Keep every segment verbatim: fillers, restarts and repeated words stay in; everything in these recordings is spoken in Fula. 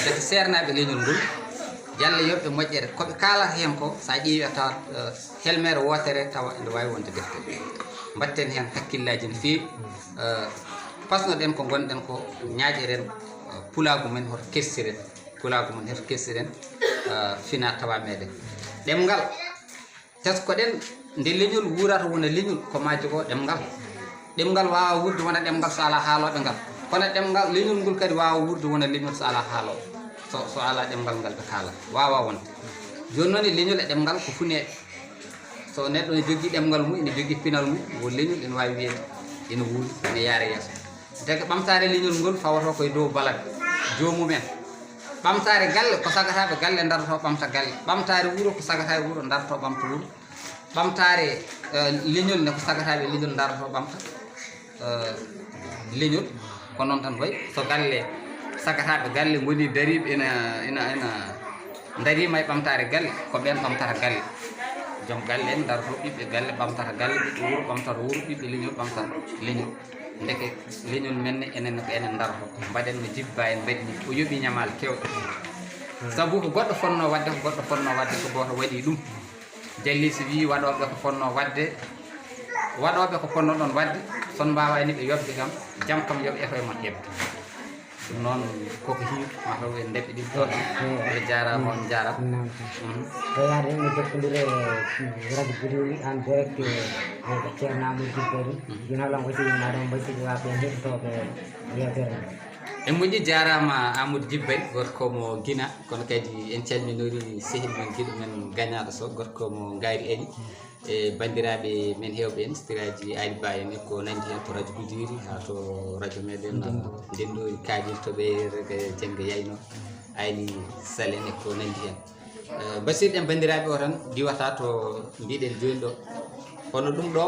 Gati seernaaɓe leñol ngol, Yalla yoɓ ɓe moƴƴere. Ko ɓe kaalata heen ko, so a ƴeewi a tawat, eh, helmeere wootere tawa ene waawi wonde deftere. Mbaɗten heen hakkillaaji no feewi. Eh, pasnoɗen ko ngonɗen ko, ñaaƴeren, eh, pulaagu men hoto kestiren. Pulaagu men hoto kestiren, eh, fina tawa meɗen. Ɗemngal, teskoɗen nde leñol wuurata wona leñol, ko maa jogoo ɗemngal. Ɗemngal waawaa wuurde wona ɗemngal so alaa haalooɓe ngal. Kono ɗemngal, leñol ngol kadi waawaa wuurde wona leñol so alaa haalooɓe. So, so alaa ɗemngal ngal ɓe kaalata, waawaa wonde. Jooni noon e leñol e ɗemngal ko funeeɓe. So neɗɗo ne jogii ɗemngal mum, ene jogii pinal mum, wo leñol ene waawi wiyeede ene wuuri, ene yaara yeeso. Daga ɓamtaare leñol ngol fawata ko e dow balad joomum en. Ɓamtaare galle ko sagataaɓe galle ndarotoo ɓamta galle. Ɓamtaare wuro ko sagataaɓe wuro ndarotoo ɓamta wuro. Ɓamtaare, eh, leñol ne ko sagataaɓe leñol ndarotoo ɓamta, eh, leñol. Ko noon tan wayi. So galle sagataaɓe galle ngoni dariiɓe ina, ina, ina ndariima e ɓamtaare galle, ko ɓeen ɓamtata galle. Joom galle en ndarotoo ɓiɓɓe galle ɓamtata galle, ɓiɓɓe wuro ɓamtata wuro, ɓiɓɓe leñol ɓamtata leñol. Ndeke leñol men ne, enen ko enen ndarotoo. Mbaɗen no Jibba en mbaɗi ni. O yoɓi ñamaale keewɗe. Sabu ko goɗɗo fotnoo waɗde, ko goɗɗo fotnoo waɗde, ko gooto waɗi ɗum. Jalliisi wii waɗooɓe ko fotnoo waɗde, waɗooɓe ko potnoɗon waɗde, so on mbaawaani ɓe yoɓde kam, jam kam yoɓ e koye mon heɓde. Ɗum noon koko hiir, maa taw en ndeɓi ɗin ɗoon. Mm. On jaaraama, on jaaraama. Naam. Mhm. Ko yaade en no jokkondire, mm, radio Goudiry en direct, eh, ko Ceerno Amadou Djibbari. Mhm. Jooni haalon aussi, maa ɗon mbaɗi sidi waaɓe en heɗotooɓe yeewtere nde. En moƴƴi, jaaraama Amadou Djibbari, gorko mo Gina, kono kadi en calminori sehil men, giɗo men, gañaaɗo so, gorko mo Ngaari Aali. E banndiraaɓe men heewɓe en, sitiraaji Aali Ba en e ko nanndi heen, to radio Goudiry haa to radio meɗen, Ndenndori. Ndenndori, Kaƴel, to ɓe Jenngo Yayno, Aali Sal en e ko nanndi heen. Eh, mbasiyɗen banndiraaɓe o tan diwata to mbiɗen jooni ɗo. Kono ɗum ɗo,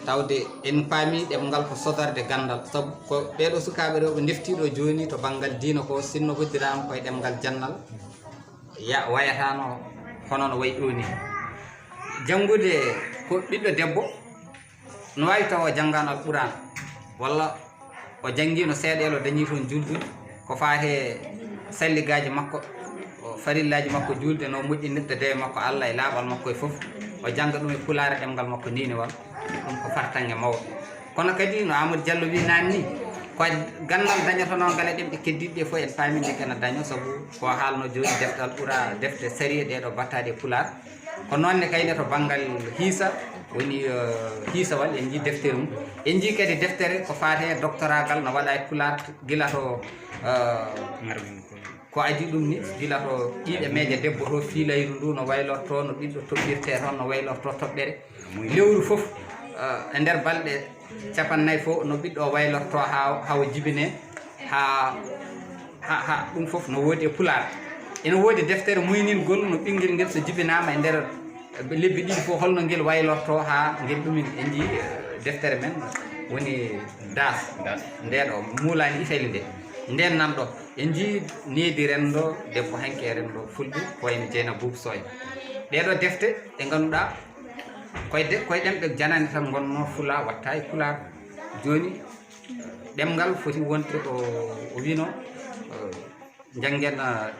tawde en paami ɗemngal ko sodarde ganndal, sabu ko ɓeeɗo sukaaɓe rewɓe ndeftiiɗo jooni to banngal diina ko, sinno hoddiraama koye ɗemngal jannal, ya wayataano hono no wayi ɗo ni. Janngude ko ɓiɗɗo debbo, no waawi tawa o janngaano Alquraan, walla o janngiino seeɗa elo, dañii toon juldude, ko faati e salligaaji makko, o farillaaji makko juulde, no moƴƴinirde dewe makko Allah e laaɓal makko e fof, o jannga ɗum e pulaar e ɗemngal makko diinewal, ɗum ko fartaŋŋe mawɗo. Kono kadi, no Amadou Diallo wi naane ni, ko ganndal dañotonoo ngal e ɗemɗe keddiiɗe ɗe fof, en paami nde kena dañoo, sabu ko haalno jooni, defte Alquraan, defte sariya ɗee ɗo battaaɗe e pulaar. Ko noon ne kayne to banngal hiisa, woni, eh, hiisawal, en njii deftere mum. En njii kadi deftere ko faati e doctoragal no waɗa e pulaar, gila to, eh, ko adii ɗum ni, gila to ƴiiƴe meeje debbo to, fiilayru ndu no waylortoo, no ɓiɗɗo toɓɓirtee toon, no waylortoo toɓɓere. Lewru fof, eh, e nder balɗe capannayyi fof no ɓiɗɗo o waylortoo haa, haa o jibinee, haa, haa, haa ɗum fof no woodi e pulaar. Ene woodi deftere muyningol no ɓinngel ngel so jibinaama e nder lebbi ɗiɗi fof, holno ngel waylortoo haa ngel ɗumin. En njii, eh, deftere men woni Das. Das. Ndee ɗo muulaani Italie nde. Ndeen nan ɗo en njii needi renndo debbo hanki e renndo fulɓe, ko wayno Jeynaba Buubu Sow en. Ɗee ɗo defte ɗe ngannduɗaa koye de-, koye ɗemɗe janane tan ngonnoo, fulaa waɗtaa e pulaar. Jooni, ɗemngal foti wonde ko o wiino, eh, njanngen, eh,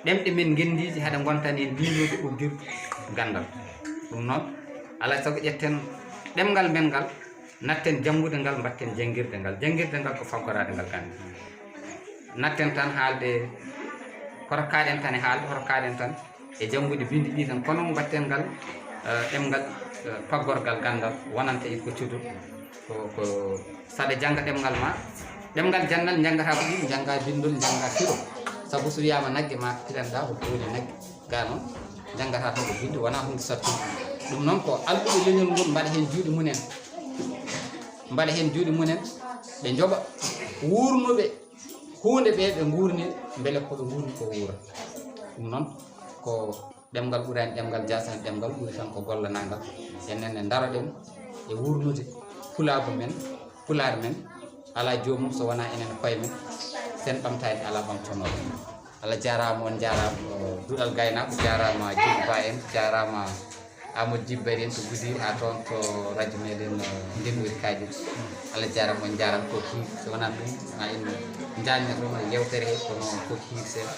ɗemɗe men ngenndiije, haɗe ngonta heen liiñuuji udditɗi ganndal. Ɗum noon, alaa e sago ƴetten ɗemngal men ngal, natten janngude ngal, mbaɗten janngirde ngal. Janngirde ngal ko faggoraade ngal ganndal. Natten tan haalde, hoto kaaɗen tan e haalde, hoto kaaɗen tan e janngude binndi ɗi tan, kono mbaɗten ngal, eh, ɗemngal, eh, paggorgal ganndal, wonanta en ko cuudo, ko, ko saɗa jannga ɗemngal ma, ɗemngal jannal, njanngataa ko ɗum, njannga binndol, njannga firo. Sabu so wiyaama nagge, ma pilanɗa ko woni nagge, ga noon, njanngataa tan ko binndi, wonaa huunde sattude. Ɗum noon ko alɗuɓe leñol ngol mbaɗa heen juuɗe mum en, mbaɗa heen juuɗe mum en, ɓe njoɓa wuurnuɓe huunde ɓe, ɓe nguurni, mbele ko ɓe nguurni ko wuura. Ɗum noon ko ɗemngal ɓuraani ɗemngal, jaasani ɗemngal, ɓuri tan ko gollanaangal. Enen ne ndaroɗen e wuurnude pulaagu men, pulaar men, alaa joomum so wonaa enen koye men, sen ɓamtaani alaa ɓamtonooɗo. Allah jaaraama, on jaaraama. Duɗal Gaynaako jaaraama, Jibi Ba en jaaraama. Amadou Djiby Bari en to Goudiry, haa toon to radio meɗen, eh, Ndennguuri Kaaƴe. Allah jaaraama, on njaaraama ko kiir. So wonaa ɗum, ma en njaajnoto ma yewtere he, kono ko kiir seeɗa.